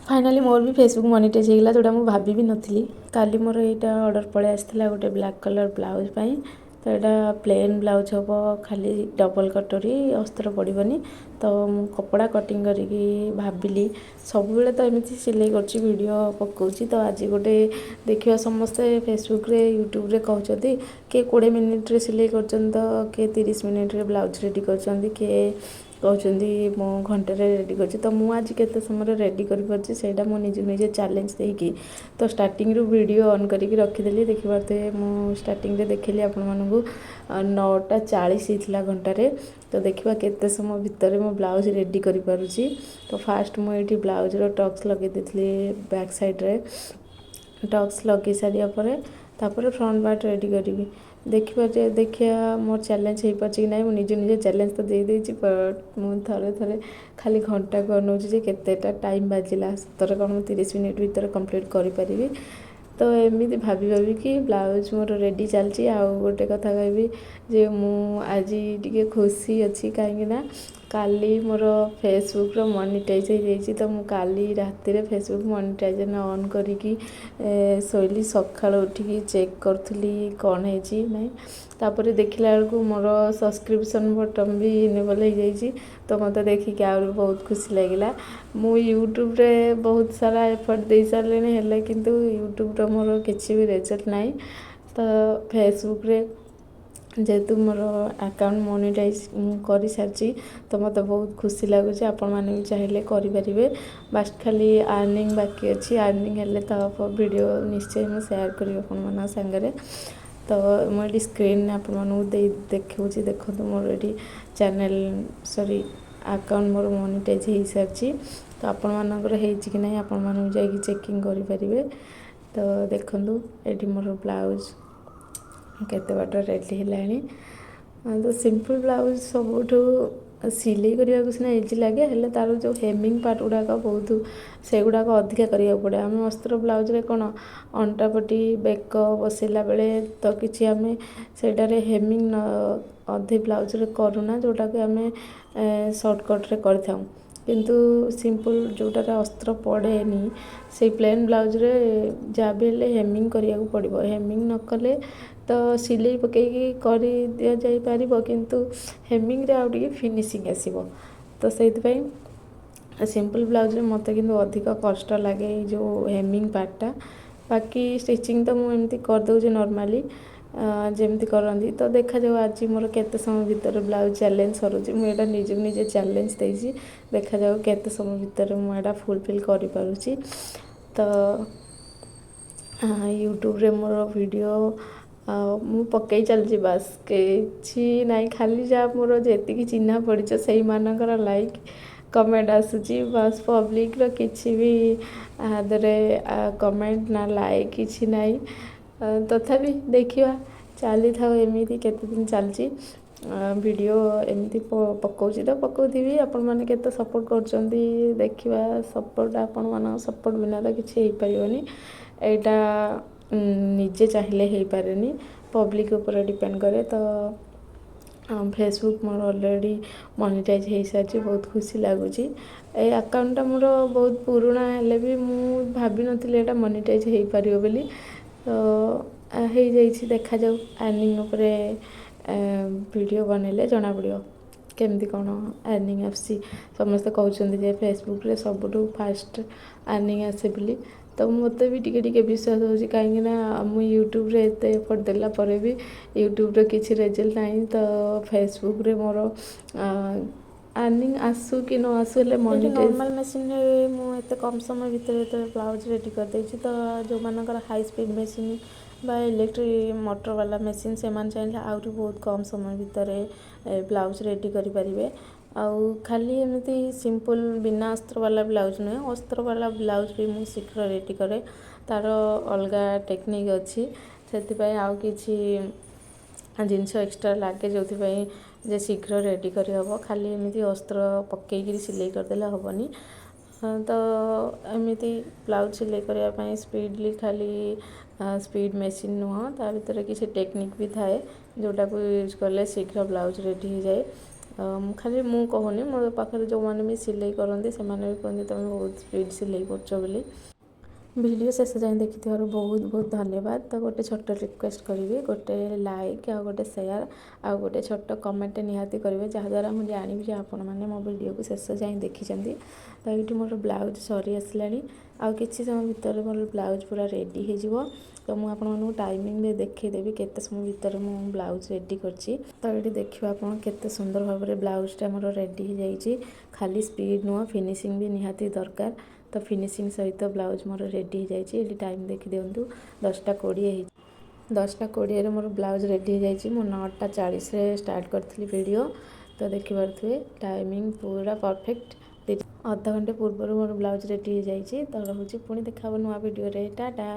Finally ମୋର ବି Facebook monetise ହେଇଗଲା, ଯେଉଁଟା ମୁଁ ଭାବି ବି ନଥିଲି। କାଲି ମୋର ଏଇଟା ଅର୍ଡ଼ର ପଳେଇ ଆସିଥିଲା ଗୋଟେ ବ୍ଲାକ୍ କଲର୍ ବ୍ଲାଉଜ୍ ପାଇଁ। ତ ଏଇଟା ପ୍ଲେନ୍ ବ୍ଲାଉଜ୍ ହେବ, ଖାଲି ଡବଲ୍ କଟୋରୀ, ଅସ୍ତ୍ର ପଡ଼ିବନି। ତ ମୁଁ କପଡ଼ା କଟିଂ କରିକି ଭାବିଲି, ସବୁବେଳେ ତ ଏମିତି ସିଲେଇ କରୁଛି, ଭିଡ଼ିଓ ପକାଉଛି, ତ ଆଜି ଗୋଟେ ଦେଖିବା। ସମସ୍ତେ ଫେସବୁକ୍ରେ, ୟୁଟ୍ୟୁବ୍ରେ କହୁଛନ୍ତି, କିଏ 20 ମିନିଟ୍ରେ ସିଲେଇ କରୁଛନ୍ତି ତ କିଏ 30 ମିନିଟ୍ରେ ବ୍ଲାଉଜ୍ ରେଡ଼ି କରୁଛନ୍ତି, କିଏ କହୁଛନ୍ତି ମୁଁ ଘଣ୍ଟାରେ ରେଡ଼ି କରୁଛି। ତ ମୁଁ ଆଜି କେତେ ସମୟରେ ରେଡ଼ି କରିପାରୁଛି, ସେଇଟା ମୁଁ ନିଜକୁ ନିଜେ ଚ୍ୟାଲେଞ୍ଜ ଦେଇକି ତ ଷ୍ଟାର୍ଟିଂରୁ ଭିଡ଼ିଓ ଅନ୍ କରିକି ରଖିଦେଲି। ଦେଖିପାରୁଥିବେ, ମୁଁ ଷ୍ଟାର୍ଟିଂରେ ଦେଖିଲି ଆପଣମାନଙ୍କୁ, 9:40 ହେଇଥିଲା ଘଣ୍ଟାରେ। ତ ଦେଖିବା କେତେ ସମୟ ଭିତରେ ମୁଁ ବ୍ଲାଉଜ୍ ରେଡ଼ି କରିପାରୁଛି। ତ ଫାଷ୍ଟ ମୁଁ ଏଇଠି ବ୍ଲାଉଜ୍ର ଟକ୍ସ ଲଗେଇ ଦେଇଥିଲି। ବ୍ୟାକ୍ ସାଇଡ଼୍ରେ ଟକ୍ସ ଲଗେଇ ସାରିବା ପରେ ତାପରେ ଫ୍ରଣ୍ଟ ପାର୍ଟ ରେଡ଼ି କରିବି। ଦେଖିବା ଯେ ଦେଖିବା ମୋର ଚ୍ୟାଲେଞ୍ଜ ହେଇପାରୁଛି କି ନାହିଁ। ମୁଁ ନିଜେ ନିଜେ ଚ୍ୟାଲେଞ୍ଜ ତ ଦେଇଦେଇଛି, ବଟ୍ ମୁଁ ଥରେ ଥରେ ଖାଲି ଘଣ୍ଟାକୁ ଅନଉଛି ଯେ କେତେଟା ଟାଇମ୍ ବାଜିଲା, ସତରେ କ'ଣ ମୁଁ 30 ମିନିଟ୍ ଭିତରେ କମ୍ପ୍ଲିଟ୍ କରିପାରିବି? ତ ଏମିତି ଭାବି ଭାବିକି ବ୍ଲାଉଜ୍ ମୋର ରେଡ଼ି ଚାଲିଛି। ଆଉ ଗୋଟେ କଥା କହିବି ଯେ ମୁଁ ଆଜି ଟିକେ ଖୁସି ଅଛି, କାହିଁକିନା କାଲି ମୋର ଫେସବୁକ୍ର ମନିଟାଇଜ୍ ହେଇଯାଇଛି। ତ ମୁଁ କାଲି ରାତିରେ ଫେସବୁକ୍ ମନିଟାଇଜେସନ୍ ଅନ୍ କରିକି ଶୋଇଲି। ସକାଳୁ ଉଠିକି ଚେକ୍ କରୁଥିଲି କ'ଣ ହେଇଛି ନାହିଁ। ତାପରେ ଦେଖିଲା ବେଳକୁ ମୋର ସବସ୍କ୍ରିପସନ୍ ବଟନ୍ ବି ଇନେବଲ୍ ହେଇଯାଇଛି। ତ ମୋତେ ଦେଖିକି ଆହୁରି ବହୁତ ଖୁସି ଲାଗିଲା। ମୁଁ ୟୁଟ୍ୟୁବରେ ବହୁତ ସାରା ଏଫର୍ଟ ଦେଇ ସାରିଲିଣି, ହେଲେ କିନ୍ତୁ ୟୁଟ୍ୟୁବ୍ର ମୋର କିଛି ବି ରେଜଲ୍ଟ ନାହିଁ। ତ ଫେସବୁକ୍ରେ ଯେହେତୁ ମୋର ଆକାଉଣ୍ଟ ମନିଟାଇଜ୍ ମୁଁ କରିସାରିଛି, ତ ମୋତେ ବହୁତ ଖୁସି ଲାଗୁଛି। ଆପଣମାନେ ବି ଚାହିଁଲେ କରିପାରିବେ। ବାସ୍, ଖାଲି ଆର୍ନିଂ ବାକି ଅଛି। ଆର୍ନିଂ ହେଲେ ତ ଭିଡ଼ିଓ ନିଶ୍ଚୟ ମୁଁ ସେୟାର କରିବି ଆପଣମାନଙ୍କ ସାଙ୍ଗରେ। ତ ମୁଁ ଏଠି ସ୍କ୍ରିନ୍ ଆପଣମାନଙ୍କୁ ଦେଇ ଦେଖାଉଛି, ଦେଖନ୍ତୁ, ମୋର ଏଠି ଚ୍ୟାନେଲ୍, ସରି, ଆକାଉଣ୍ଟ ମୋର ମନିଟାଇଜ୍ ହେଇସାରିଛି। ତ ଆପଣମାନଙ୍କର ହେଇଛି କି ନାହିଁ, ଆପଣମାନେ ବି ଯାଇକି ଚେକିଂ କରିପାରିବେ। ତ ଦେଖନ୍ତୁ, ଏଠି ମୋର ବ୍ଲାଉଜ୍ କେତେ ବାଟ ରେଡ଼ି ହେଲାଣି। ତ ସିମ୍ପଲ୍ ବ୍ଲାଉଜ୍ ସବୁଠୁ ସିଲେଇ କରିବାକୁ ସିନା ଇଜି ଲାଗେ, ହେଲେ ତା'ର ଯେଉଁ ହେମିଂ ପାର୍ଟ ଗୁଡ଼ାକ ବହୁତ, ସେଗୁଡ଼ାକ ଅଧିକା କରିବାକୁ ପଡ଼େ। ଆମେ ଅସ୍ତ୍ର ବ୍ଲାଉଜ୍ରେ କ'ଣ, ଅଣ୍ଟାପଟି, ବେକ ବସେଇଲା ବେଳେ ତ କିଛି ଆମେ ସେଇଟାରେ ହେମିଂ ନ ଅଧେ ବ୍ଲାଉଜ୍ରେ କରୁନା, ଯେଉଁଟାକୁ ଆମେ ସର୍ଟକଟ୍ରେ କରିଥାଉ। କିନ୍ତୁ ସିମ୍ପଲ୍ ଯେଉଁଟାରେ ଅସ୍ତ୍ର ପଡ଼େନି, ସେଇ ପ୍ଲେନ୍ ବ୍ଲାଉଜ୍ରେ ଯାହା ବି ହେଲେ ହେମିଂ କରିବାକୁ ପଡ଼ିବ। ହେମିଂ ନ କଲେ ତ ସିଲେଇ ପକାଇକି କରି ଦିଆଯାଇପାରିବ, କିନ୍ତୁ ହେମିଂରେ ଆଉ ଟିକେ ଫିନିସିଂ ଆସିବ। ତ ସେଇଥିପାଇଁ ସିମ୍ପଲ୍ ବ୍ଲାଉଜ୍ରେ ମୋତେ କିନ୍ତୁ ଅଧିକ କଷ୍ଟ ଲାଗେ ଏଇ ଯେଉଁ ହେମିଂ ପାର୍ଟଟା। ବାକି ଷ୍ଟିଚିଂ ତ ମୁଁ ଏମିତି କରିଦେଉଛି ନର୍ମାଲି ଯେମିତି କରନ୍ତି। ତ ଦେଖାଯାଉ ଆଜି ମୋର କେତେ ସମୟ ଭିତରେ ବ୍ଲାଉଜ୍ ଚ୍ୟାଲେଞ୍ଜ ସରୁଛି। ମୁଁ ଏଇଟା ନିଜକୁ ନିଜେ ଚ୍ୟାଲେଞ୍ଜ ଦେଇଛି। ଦେଖାଯାଉ କେତେ ସମୟ ଭିତରେ ମୁଁ ଏଇଟା ଫୁଲଫିଲ୍ କରିପାରୁଛି। ତ ୟୁଟ୍ୟୁବରେ ମୋର ଭିଡ଼ିଓ ମୁଁ ପକାଇ ଚାଲିଛି, ବାସ୍ କିଛି ନାହିଁ। ଖାଲି ଯାହା ମୋର ଯେତିକି ଚିହ୍ନା ପଡ଼ିଛ, ସେଇମାନଙ୍କର ଲାଇକ୍ କମେଣ୍ଟ ଆସୁଛି, ବାସ୍। ପବ୍ଲିକର କିଛି ବି ଦେହରେ କମେଣ୍ଟ ନା ଲାଇକ୍ କିଛି ନାହିଁ। ତଥାପି ଦେଖିବା, ଚାଲିଥାଉ ଏମିତି, କେତେ ଦିନ ଚାଲିଛି। ଭିଡ଼ିଓ ଏମିତି ପକାଉଛି ତ ପକାଉଥିବି। ଆପଣମାନେ କେତେ ସପୋର୍ଟ କରୁଛନ୍ତି ଦେଖିବା। ସପୋର୍ଟ, ଆପଣମାନଙ୍କ ସପୋର୍ଟ ବିନା ତ କିଛି ହେଇପାରିବନି। ଏଇଟା ନିଜେ ଚାହିଁଲେ ହେଇପାରେନି, ପବ୍ଲିକ୍ ଉପରେ ଡିପେଣ୍ଡ କରେ। ତ ଫେସବୁକ୍ ମୋର ଅଲରେଡ଼ି ମନିଟାଇଜ୍ ହେଇସାରିଛି, ବହୁତ ଖୁସି ଲାଗୁଛି। ଏଇ ଆକାଉଣ୍ଟଟା ମୋର ବହୁତ ପୁରୁଣା ହେଲେ ବି ମୁଁ ଭାବିନଥିଲି ଏଇଟା ମନିଟାଇଜ୍ ହେଇପାରିବ ବୋଲି। ତ ହେଇଯାଇଛି। ଦେଖାଯାଉ, ଆର୍ନିଂ ଉପରେ ଭିଡ଼ିଓ ବନେଇଲେ ଜଣାପଡ଼ିବ କେମିତି କ'ଣ ଆର୍ନିଂ ଆସୁଛି। ସମସ୍ତେ କହୁଛନ୍ତି ଯେ ଫେସବୁକ୍ରେ ସବୁଠୁ ଫାଷ୍ଟ ଆର୍ନିଂ ଆସେ ବୋଲି। ତ ମୋତେ ବି ଟିକେ ଟିକେ ବିଶ୍ୱାସ ହେଉଛି, କାହିଁକିନା ମୁଁ ୟୁଟ୍ୟୁବରେ ଏତେ ଏଫର୍ଟ ଦେଲା ପରେ ବି ୟୁଟ୍ୟୁବରେ କିଛି ରେଜଲ୍ଟ ନାହିଁ। ତ ଫେସବୁକ୍ରେ ମୋର ଆର୍ନିଂ ଆସୁ କି ନ ଆସୁ, ହେଲେ ମନିଟାଇଜ୍ ନର୍ମାଲ୍ ମେସିନ୍ରେ ମୁଁ ଏତେ କମ୍ ସମୟ ଭିତରେ ଯେତେବେଳେ ବ୍ଲାଉଜ୍ ରେଡ଼ି କରିଦେଇଛି, ତ ଯେଉଁମାନଙ୍କର ହାଇ ସ୍ପିଡ଼୍ ମେସିନ୍ ବା ଇଲେକ୍ଟ୍ରିକ୍ ମଟର ବାଲା ମେସିନ୍, ସେମାନେ ଚାହିଁଲେ ଆହୁରି ବହୁତ କମ୍ ସମୟ ଭିତରେ ବ୍ଲାଉଜ୍ ରେଡ଼ି କରିପାରିବେ। ଆଉ ଖାଲି ଏମିତି ସିମ୍ପଲ୍ ବିନା ଅସ୍ତ୍ର ବାଲା ବ୍ଲାଉଜ୍ ନୁହେଁ, ଅସ୍ତ୍ର ବାଲା ବ୍ଲାଉଜ୍ ବି ମୁଁ ଶୀଘ୍ର ରେଡ଼ି କରେ। ତା'ର ଅଲଗା ଟେକ୍ନିକ୍ ଅଛି। ସେଥିପାଇଁ ଆଉ କିଛି ଜିନିଷ ଏକ୍ସଟ୍ରା ଲାଗେ, ଯେଉଁଥିପାଇଁ ଯେ ଶୀଘ୍ର ରେଡ଼ି କରିହେବ। ଖାଲି ଏମିତି ଅସ୍ତ୍ର ପକାଇକିରି ସିଲେଇ କରିଦେଲେ ହେବନି। ତ ଏମିତି ବ୍ଲାଉଜ୍ ସିଲେଇ କରିବା ପାଇଁ ସ୍ପିଡ଼ଲି ଖାଲି ସ୍ପିଡ଼୍ ମେସିନ୍ ନୁହଁ, ତା ଭିତରେ କିଛି ଟେକ୍ନିକ୍ ବି ଥାଏ, ଯେଉଁଟାକୁ ୟୁଜ୍ କଲେ ଶୀଘ୍ର ବ୍ଲାଉଜ୍ ରେଡ଼ି ହେଇଯାଏ। ଖାଲି ମୁଁ କହୁନି, ମୋ ପାଖରେ ଯେଉଁମାନେ ବି ସିଲେଇ କରନ୍ତି, ସେମାନେ ବି କୁହନ୍ତି ତୁମେ ବହୁତ ସ୍ପିଡ଼ ସିଲେଇ କରୁଛ ବୋଲି। ଭିଡ଼ିଓ ଶେଷ ଯାଏଁ ଦେଖିଥିବାରୁ ବହୁତ ବହୁତ ଧନ୍ୟବାଦ। ତ ଗୋଟେ ଛୋଟ ରିକ୍ୱେଷ୍ଟ କରିବି, ଗୋଟେ ଲାଇକ୍ ଆଉ ଗୋଟେ ସେୟାର ଆଉ ଗୋଟେ ଛୋଟ କମେଣ୍ଟ ନିହାତି କରିବେ, ଯାହାଦ୍ୱାରା ମୁଁ ଜାଣିବି ଯେ ଆପଣମାନେ ମୋ ଭିଡ଼ିଓକୁ ଶେଷ ଯାଏଁ ଦେଖିଛନ୍ତି। ତ ଏଇଠି ମୋର ବ୍ଲାଉଜ୍ ସରି ଆସିଲାଣି, ଆଉ କିଛି ସମୟ ଭିତରେ ମୋର ବ୍ଲାଉଜ୍ ପୁରା ରେଡ଼ି ହେଇଯିବ। ତ ମୁଁ ଆପଣମାନଙ୍କୁ ଟାଇମିଂ ବି ଦେଖେଇଦେବି, କେତେ ସମୟ ଭିତରେ ମୁଁ ବ୍ଲାଉଜ୍ ରେଡ଼ି କରିଛି। ତ ଏଇଠି ଦେଖିବା ଆପଣ, କେତେ ସୁନ୍ଦର ଭାବରେ ବ୍ଲାଉଜ୍ଟା ମୋର ରେଡ଼ି ହେଇଯାଇଛି। ଖାଲି ସ୍ପିଡ଼ ନୁହଁ, ଫିନିସିଂ ବି ନିହାତି ଦରକାର। ତ ଫିନିସିଂ ସହିତ ବ୍ଲାଉଜ୍ ମୋର ରେଡ଼ି ହେଇଯାଇଛି। ଏଠି ଟାଇମ୍ ଦେଖିଦିଅନ୍ତୁ, 10:20 ହେଇଛି। 10:20ରେ ମୋର ବ୍ଲାଉଜ୍ ରେଡ଼ି ହେଇଯାଇଛି। ମୁଁ 9:40ରେ ଷ୍ଟାର୍ଟ କରିଥିଲି ଭିଡ଼ିଓ। ତ ଦେଖିପାରୁଥିବେ, ଟାଇମିଂ ପୁରା ପରଫେକ୍ଟ। ଅଧଘଣ୍ଟେ ପୂର୍ବରୁ ମୋର ବ୍ଲାଉଜ୍ ରେଡ଼ି ହେଇଯାଇଛି। ତ ରହୁଛି, ପୁଣି ଦେଖା ହେବ ନୂଆ ଭିଡ଼ିଓରେ। ଟାଟା।